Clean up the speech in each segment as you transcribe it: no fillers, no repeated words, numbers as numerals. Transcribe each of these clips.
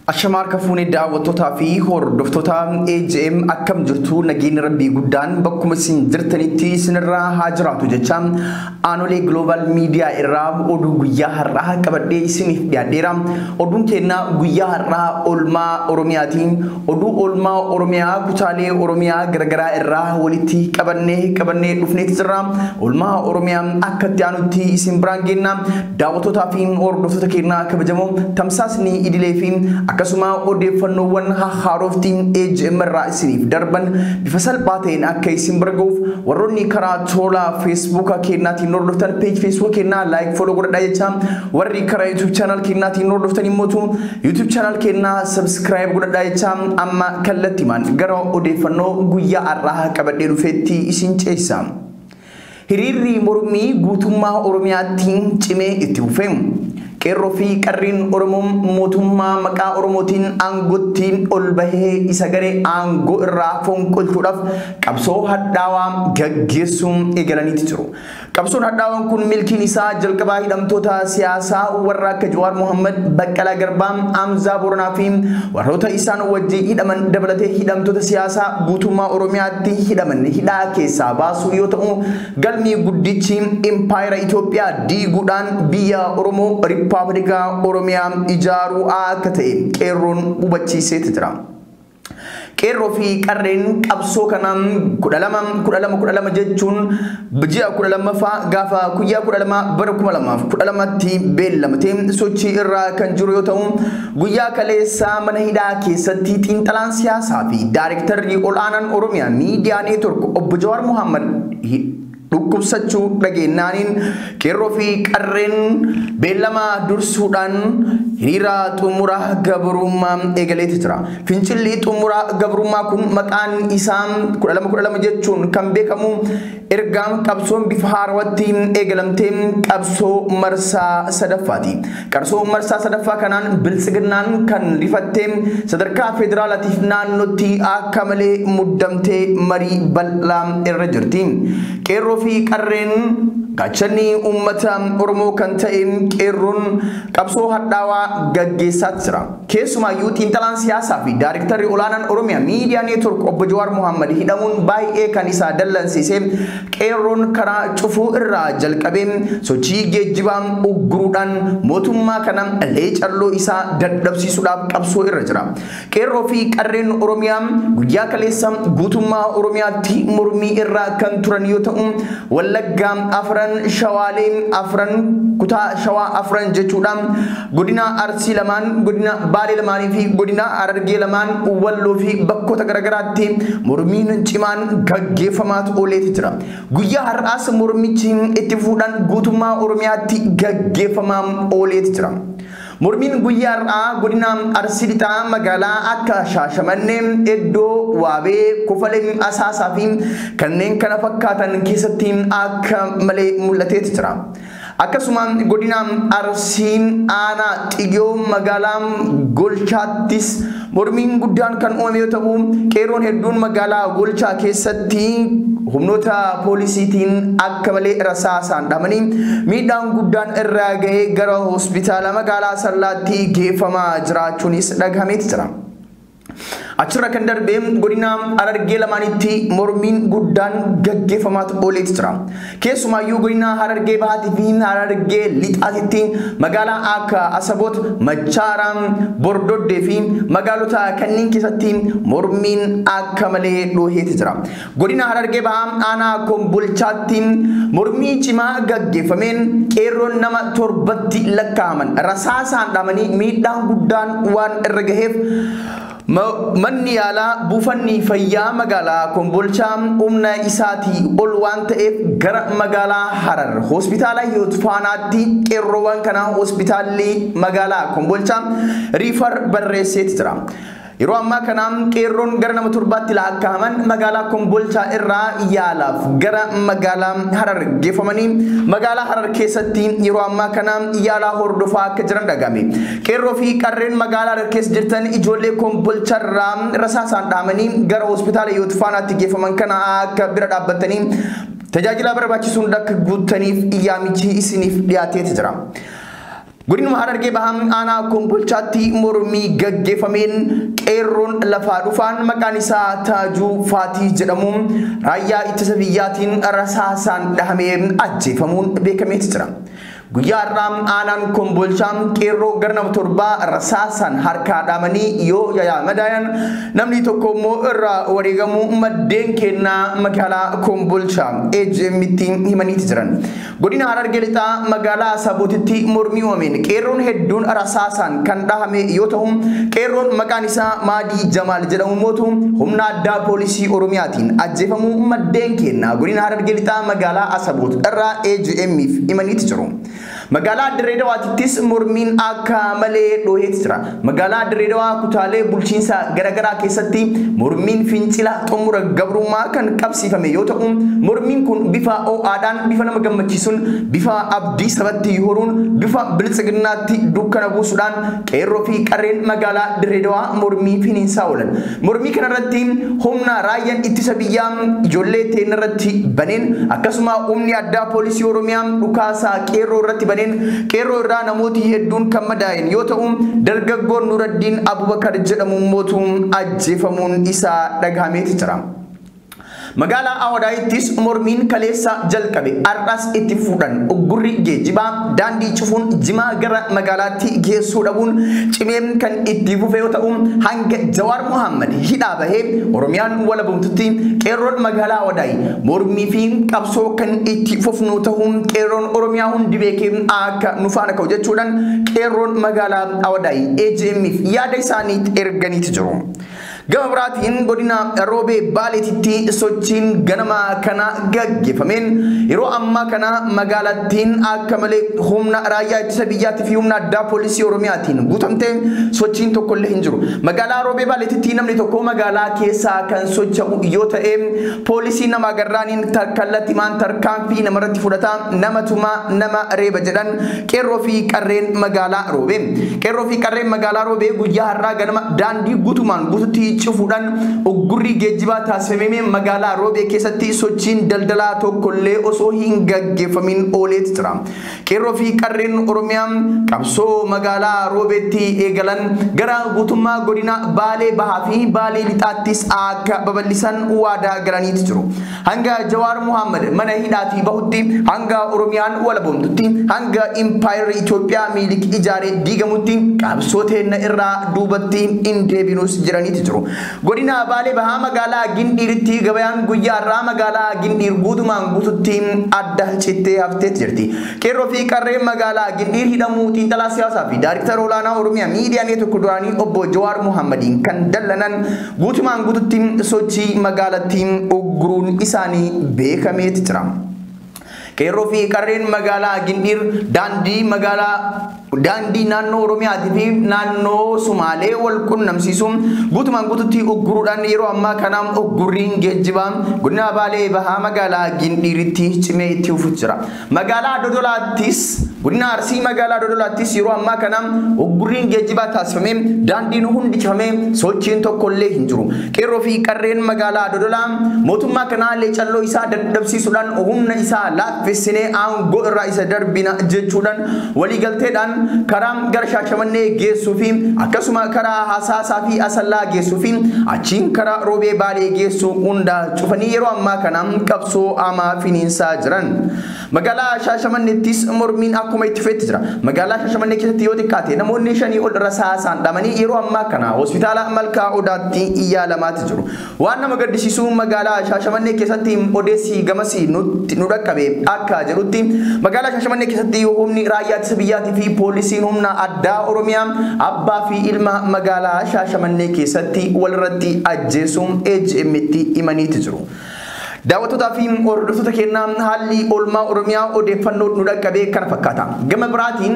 Ashamaa harka fuunee daawwattootaa fi hordoftoota AJM akkam jirtu nageenya rabbii guddaan bakkuma isin jirtanitti isinirraa haa jiraatu jecha Aanolee Global Media irraa oduu guyyaa har'aa qabadhee isiniif dhiyaadheera. Oduun keenya guyyaa har'aa oolmaa Oromiyaatiin oduu oolmaa Oromiyaa kutaalee Oromiyaa garaagaraa irraa walitti qabannee dhufneeti jirra. Oolmaa Oromiyaa akka itti aanutti isin biraan geenna. Daawwattootaa fi hordoftoota keenya kabajamoo tamsaasni idilee fi akkasuma odeeffannoowwan haarooftiin AJM irraa isiniif darban bifa salphaa ta'een akka isin bira ga'uuf warroonni karaa tola Facebook keenyaatiin hordoftan page Facebook keenyaa like follow godhadhaa jecha warri karaa YouTube channel keenyaatiin hordoftan immoo YouTube channel keenyaa subscribe godhadhaa jecha amma kallattiimaan gara odeeffannoo guyyaa har'aa qabadhee dhufeetti isin ceessa. Hiriirri mormii guutummaa Oromiyaatti cimee itti fufee. Qeerroo fi qarreen Oromoo mootummaa maqaa Oromootiin aangootti ol bahee isa garee aangoo irraa fonqolchuudhaaf qabsoo hadhaawaa gaggeessuu eegalaniiti jiru. Qabsoon hadhaawaan kun milkiin isaa jalqabaa hidhamtoota siyaasaa warra akka Jawaar Mohammad, Baqqalaa Garbaa, Hamzaa Booranaa fi warroota isaan wajjin hidhaman dabalatee hidhamtoota siyaasaa guutummaa Oromiyaatti hidhaman hidhaa keessaa baasuu yoo ta'u, galmi guddichi impaayera Itoophiyaa diiguudhaan biyya Oromoo Rippaabilika Oromiyaa ijaaruu akka ta'e qeerroon hubachiiseeti jira. Qeerroo fi qarreen qabsoo kanaan 12 12 12 jechuun ji'a 12ffaa gaafa guyyaa 12 bara 2012tti beellamatee sochii irraa kan jiru yoo ta'u, guyyaa kaleessaa mana hidhaa keessatti xiinxalaan siyaasaa fi daayirektarri ol'aanaan Oromiyaa Miidiyaa Neetwork obbo Jawaar Mohammad dhukkubsachuu dhageenyaaniin qeerroo fi qarreen beellama dursuudhaan hiriira xumura gabrummaa eegaleeti jira. Fincilli xumura gabrummaa kun maqaan isaa 12 12 jechuun kan beekamu ergaan qabsoon bifa haarawatti eegalamtee qabsoo marsaa sadaffaati. Qabsoo marsaa sadaffaa kanaan biltsiginnaan kan rifattee sadarkaa federaalaatiif naannootti akka malee muddamtee marii bal'aa irra jirti. Qeerroo fi qarreen gaachanni uummata Oromoo kan ta'e qeerroon qabsoo hadhaawaa gaggeessaa jira. Keessumaayyuu xiinxalaan siyaasaa fi daayirektarri olaanaan Oromiyaa Miidiyaa Neetwork obbo Jawaar Mohammad hidhamuun baay'ee kan isa dallansiise qeerroon karaa cufuu irraa jalqabee sochii geejjibaa ugguruudhaan mootummaa kana leecalloo isaa dadhabsiisuudhaaf qabsoo irra jira. Qeerroo fi qarreen Oromiyaa guyyaa kaleessa guutummaa Oromiyaatti mormii irra kan turan yoo ta'u, Wallaggaa afran, Shawaalee afran, kutaa Shawaa afran jechuudhaan godina Arsii lamaan, godina Baalee lamaanii fi godina Harargee lamaan, Walloo fi bakkoota garaagaraatti mormiin cimaan gaggeeffamaatu ooleeti jira. Guyyaa har'aas mormichi itti fuudhaan guutummaa Oromiyaatti gaggeeffamaa ooleeti jira. Mormiin guyyaa har'aa godina Arsii Lixaa magaalaa akka Shaashamannee, Eddoo, Waabee, Kofalee, Asaasaa fi kanneen kana fakkaatan keessatti akka malee mul'ateeti jira. Akkasuma godina Arsiin aanaa Xiyyoo magaalaa Golchaattis mormiin guddaan kan uumame yoo ta'u, qeerroon hedduun magaalaa Golchaa keessatti humnoota poolisiitiin akka malee rasaasaan dhamanii miidhaan guddaan irraa ga'ee gara hospitaala magaalaa Sallaatti geeffamaa jiraachuunis dhagahameeti jira. Achirra kan darbe godina Harargee lamaanitti mormiin guddaan gaggeeffamaatu ooleeti jira. Keessumaayyuu godina Harargee Bahaatii fi Harargee Lixaatitti magaalaa akka Asaboot, Machaaraa, Bordoddee fi magaalota kanneen keessatti mormiin akka malee dhooheeti jira. Godina Harargee Bahaa aanaa Kombolchaatti mormii cimaa gaggeeffameen qeerroon nama 7tti lakkaa'aman rasaasaan dhamanii miidhaan guddaan waan irra gaheef manni yaalaa buufanni fayyaa magaalaa Kombolchaa humna isaatii ol waan ta'eef gara magaalaa Harar hospitaala Hiyoot Faanaatti qeerroowwan kana hospitaalli magaalaa Kombolchaa riifar barreesseeti jira. Yeroo ammaa kana qeerroon gara nama 7tti lakkaa'aman magaalaa Kombolchaa irraa yaalaaf gara magaalaa Harar geeffamanii magaalaa Harar keessatti yeroo ammaa kana yaalaa hordofaa akka jiran dhagahame. Qeerroo fi qarreen magaalaa Harar keessa jirtan ijoollee Kombolchaa irraa rasaasaan dhahamanii gara hospitaala Hiyoot Faanaatti geeffaman kana akka bira dhaabbatanii tajaajila barbaachisu hunda akka guuttaniif yaamichi isiniif dhiyaateeti jira. Godinuma Harargee Bahaa aanaa Kombolchaatti mormii gaggeeffameen qeerroon lafaa dhufaan maqaan isaa Taajuu Faatii jedhamu raayyaa ittisa biyyaatiin rasaasaan dhahamee ajjeefamuun beekameeti jira. Guyyaa har'aa aanaan Kombolchaa qeerroo gara nama 7 rasaasaan harkaa dhahamanii yoo yaamadayan namni tokko immoo irraa wareegamuu maddeen kennaa magaalaa Kombolchaa AGM'tti himaniiti jiran. Godina Harargee Lixaa magaalaa Sabootitti mormii uumameen qeerroon hedduun rasaasaan kan dhahame yoo ta'u qeerroon maqaan isaa Maadii Jamaal jedhamu mootu humna addaa poolisii Oromiyaatiin ajjeefamuu maddeen kennaa godina Harargee Lixaa magaalaa Asaboot irraa AGM'f himaniiti jiru. Magaalaa Dirree Dawaatittis mormiin akka malee dhoheeti jira. Magaalaa Dirree Dawaa kutaalee bulchiinsa garaagaraa keessatti mormiin fincila xumura gabrummaa kan qabsiifame yoo ta'u mormiin kun bifa ho'aadhaan, bifa nama gammachiisuun, bifa abdii sabatti horuun, bifa biltsiginnaatti dukkana buusuudhaan qeerroo fi qarreen magaalaa Dirree Dawaa mormii finiinsaa oolan. Mormii kanarratti humna raayyaan ittisa biyyaa ijoollee ta'een irratti baneen akkasuma humni addaa poolisii Oromiyaa dhukaasaa qeerroo irratti baneen qeerroo irraa namooti hedduun kan madaa'an yoo ta'u dargaggoon Nuraddiin Abubakar jedhamu mootum ajjeefamuun isaa dhagahameeti jira. Magaalaa Awadaayittis mormiin kaleessa jalqabe har'as itti fuudhan uggurri geejjibaa daandii cufuun jimaa gara magaalaatti geessuu dhabuun cimeen kan itti fufe yoo ta'u hanga Jawaar Mohammad hidhaa bahee Oromiyaan walabumtutti qeerroon magaalaa Awadaay mormii fi qabsoo kan itti fufnu ta'uun qeerroon Oromiyaa hundi beekee akka nu faana ka'u jechuudhaan qeerroon magaalaa Awadaay AGM'f yaada isaaniitti erganiiti jiru. Gama biraatiin godina Roobee Baaleetitti sochiin ganama kana gaggeeffameen yeroo ammaa kana magaalattiin akka malee humna raayyaa ittisa biyyaatii fi humna addaa poolisii Oromiyaatiin guutamtee sochiin tokkollee hin jiru. Magaalaa Roobee Baaleetitti namni tokko magaalaa keessaa kan socho'u yoo ta'e poolisii nama garraaniin kallattimaan tarkaanfii namarratti fudhata, nama tumaa, nama reeba jedhan qeerroo fi qarreen magaalaa Roobee. Qeerroo fi qarreen magaalaa Roobee guyyaa har'aa ganama daandii guutumaan guututti cufuudhaan uggurri geejjibaa taasifamee magaalaa Roobee keessatti sochiin daldalaa tokkollee osoo hin gaggeeffamin ooleeti jira. Qeerroo fi qarreen Oromiyaa qabsoo magaalaa Roobeetti eegalan gara guutummaa godina Baalee Bahaa fi Baalee Lixaattis akka babal'isan waadaa galaniiti jiru. Hanga Jawaar Mohammad mana hidhaatii bahutti, hanga Oromiyaan walabomtutti, hanga Impaayerri Itoophiyaa miilik ijaaree diigamutti qabsoo teenna irraa duubatti hin deebinus jiraniiti jiru. Godina Baalee Bahaa magaalaa Gindhiiritti gabayaan guyyaa har'aa magaalaa Gindhiir guutumaan guututti adda cittee hafteetti jirti. Qeerroo fi qarreen magaalaa Gindhiir hidhamuu xiinxalaa siyaasaa fi daariktara olaanaa Oromiyaa miidiyaa neetwoorkii duraanii obbo Jawaar Mohammadiin kan dallanan guutumaan guututti sochii magaalattiin ugguruun isaanii beekameeti jira. Qeerroo fi qarreen magaalaa Gindhiir daandii naannoo Oromiyaatii fi naannoo Sumaalee wal qunnamsiisuun guutumaan guututti ugguruudhaan yeroo ammaa kana uggurriin geejjibaa godina Baalee Bahaa magaalaa Gindhiiritti cimee itti fufuutu jira. Magaalaa Dodolaattis godina Arsii magaalaa Dodolaattis yeroo ammaa kana uggurriin geejjibaa taasifamee daandiin hundi cufamee sochiin tokkollee hin jiru. Qeerroo fi qarreen magaalaa Dodolaa mootummaa kanaa leecalloo isaa dadhabsiisuudhaan humna isaa laaffisinee aangoo irraa isa darbina jechuudhaan waliigalteedhaan karaa gara Shaashamannee geessuu fi akkasuma karaa Hasaasaa fi Asallaa geessuu fi achiin karaa Roobee Baalee geessuu hunda cufanii yeroo ammaa kana qabsoo hamaa finiinsaa jiran. Magaalaa Shaashamanneettis mormiin akkuma itti fufeetti jira. Magaalaa Shaashamannee keessatti yoo xiqqaate namoonni 5 ol rasaasaan dhamanii yeroo ammaa kana hospitaala Malkaa Odaatti yaalamaati jiru. Waan nama gaddisiisu magaalaa Shaashamannee keessatti odeessi gamasii nu dhaqqabe akka jedhutti magaalaa Shaashamannee keessatti humni raayyaa ittisa biyyaatii fi poolisiin humna addaa Oromiyaa abbaa fi ilma magaalaa Shaashamannee keessatti walirratti ajjeesuun AGM'tti himaniiti jiru. Daawwattootaa fi hordoftoota keenyaa haalli oolmaa Oromiyaa odeeffannoo nu dhaqqabe kana fakkaata. Gama biraatiin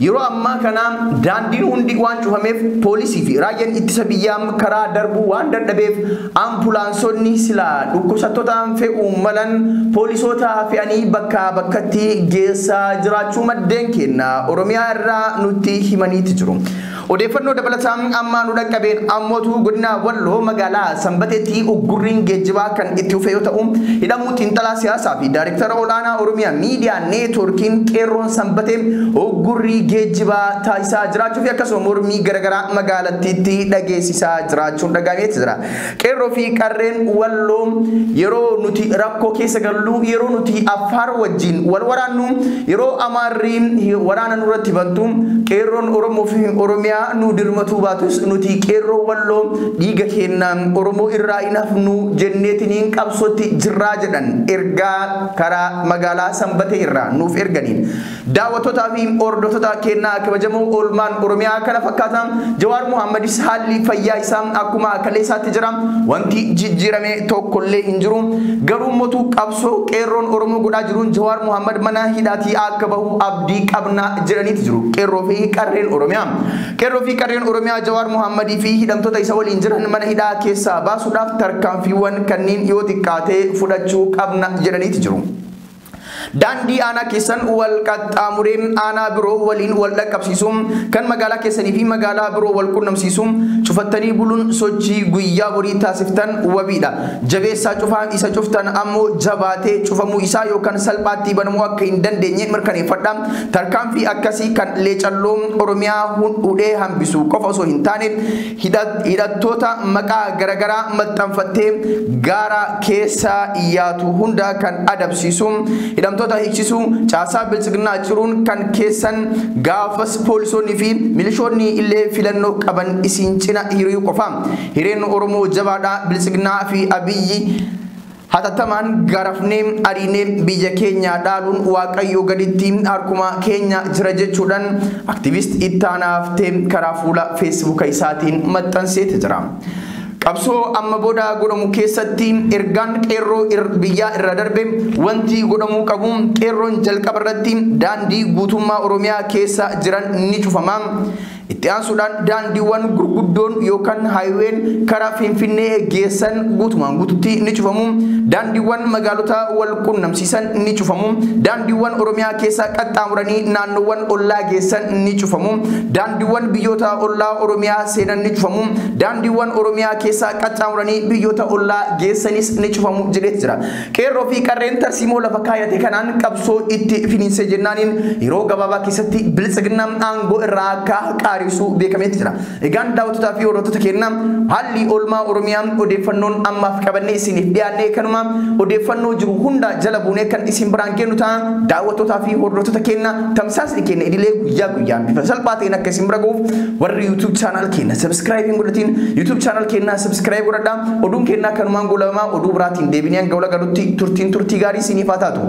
yeroo ammaa kana daandiin hundi waan cufameef poolisii fi raayyaan ittisa biyyaa karaa darbuu waan dadhabeef ampulaansonni silaa dhukkubsattoota fe'uu malan poolisoota fe'anii bakkaa bakkatti geessaa jiraachuu maddeen keenya Oromiyaa irraa nutti himaniiti jiru. Odeeffannoo dabalataa ammaa nu dhaqqabeen ammootu godina Walloo magaalaa Sanbateetti uggurriin geejjibaa kan itti fufe yoo ta'u, hidhamuu xiinxalaa siyaasaa fi daayirektara olaanaa Oromiyaa Miidiyaa Neetwoorkiin qeerroon Sanbatee uggurrii geejjibaa taasisaa jiraachuu fi akkasuma mormii garaagaraa magaalattiitti dhageessisaa jiraachuun dhagahameeti jira. Qeerroo fi qarreen Walloo yeroo nuti rakkoo keessa gallu, yeroo nuti Affaar wajjin wal waraannu, yeroo Amaarri waraana nurratti bantu, qeerroon Oromoo fi Oromiyaa nu dirmatuu baatus nuti qeerroo Walloo dhiiga kennaan Oromoo irraa hin hafnu jenneetiniin qabsootti jirraa jedhan ergaa karaa magaalaa Sanbatee irraa nuuf erganiin. Daawwattootaa fi hordoftoota kennaa kabajamoo oolmaan Oromiyaa kana fakkaata. Jawaar Muhammadis haalli fayyaa isaa akkuma kaleessaatti jira. Wanti jijjiirame tokkollee hin jiru. Garuu mootu qabsoo qeerroon Oromoo godhaa jiruun Jawaar Muhammad mana hidhaatii akka bahu abdii qabna jedhaniiti jiru. Qeerroo fi qarreen Oromiyaa. Qeerroo fi qarreen Oromiyaa Jawaar Muhammadii fi hidhamtoota isa waliin jiran mana hidhaa keessaa baasuudhaaf tarkaanfiiwwan kanneen yoo xiqqaate fudhachuu qabna jedhaniiti jiru. Daandii aanaa keessan wal qaxxaamuree aanaa biroo waliin wal dhaqqabsiisuun kan magaalaa keessanii fi magaalaa biroo wal qunnamsiisuun cufattanii buluun sochii guyyaa borii taasiftan wabiidha. Jabeessaa cufaa isa cuftan ammoo jabaatee cufamuu isaa yookaan salphaatti banamuu akka hin dandeenye mirkaneeffadha. Tarkaanfii akkasii kan leecalloo Oromiyaa hudhee hambisu qofa osoo hin taane hidhattoota maqaa garaagaraa maxxanfattee gaara keessa yaatu hunda kan adabsiisu, hidhamtoota hiiksisuu, caasaa bilchiginaa ciruun kan keessan gaafas poolisoonni fi milishoonni illee filannoo qaban isin cina hiriiruu qofa. Hireen Oromoo jabaadha. Bilchiginaa fi Abiyyi hatattamaan garafnee ariinee biyya keenya dhaaluun Waaqayyoo gaditti harkuma keenya jira jechuudhaan aktiivist Ittaanaa Haftee karaa fuula feesbuuka isaatiin maxxanseeti jira. Qabsoo amma booda godhamu keessatti ergaan qeerroo biyyaa irra darbe wanti godhamuu qabu qeerroon jalqaba irratti daandii guutummaa Oromiyaa keessa jiran ni cufama. Itti aansuudhaan daandiiwwan gurguddoon yookaan haayiween karaa Finfinnee geessan guutumaan guututti ni cufamu. Daandiiwwan magaalota wal qunnamsiisan ni cufamu. Daandiiwwan Oromiyaa keessa qaxxaamuranii naannoowwan ollaa geessan ni cufamu. Daandiiwwan biyyoota ollaa Oromiyaa seenan ni cufamu. Daandiiwwan Oromiyaa keessa qaxxaamuranii biyyoota ollaa geessanis ni cufamu jedheeti jira. Qeerroo fi qarreen tarsiimoo lafa kaayate kanaan qabsoo itti finiinse jennaaniin yeroo gabaabaa keessatti biltsiginnaan aangoo irraa akka qaarisu beekameeti jira. Egaan daawwattootaa fi hordoftoota keenya, haalli oolmaa Oromiyaa odeeffannoon ammaaf qabannee isiniif dhiyaanne kanuma. Odeeffannoo jiru hunda jala buunee kan isin biraan kennu ta'a. Daawwattootaa fi hordoftoota keenya, tamsaasni keenya idilee guyyaa guyyaan bifa salphaa ta'een akka isin bira gahuuf warri YouTube channel keenya subscribe hin godhatiin YouTube channel keenya subscribe godhadhaa. Oduun keenya kanumaan goolabamaa, oduu biraatiin deebinee hanga wal agarrutti turtiin turtii gaarii isiniif haa taatu.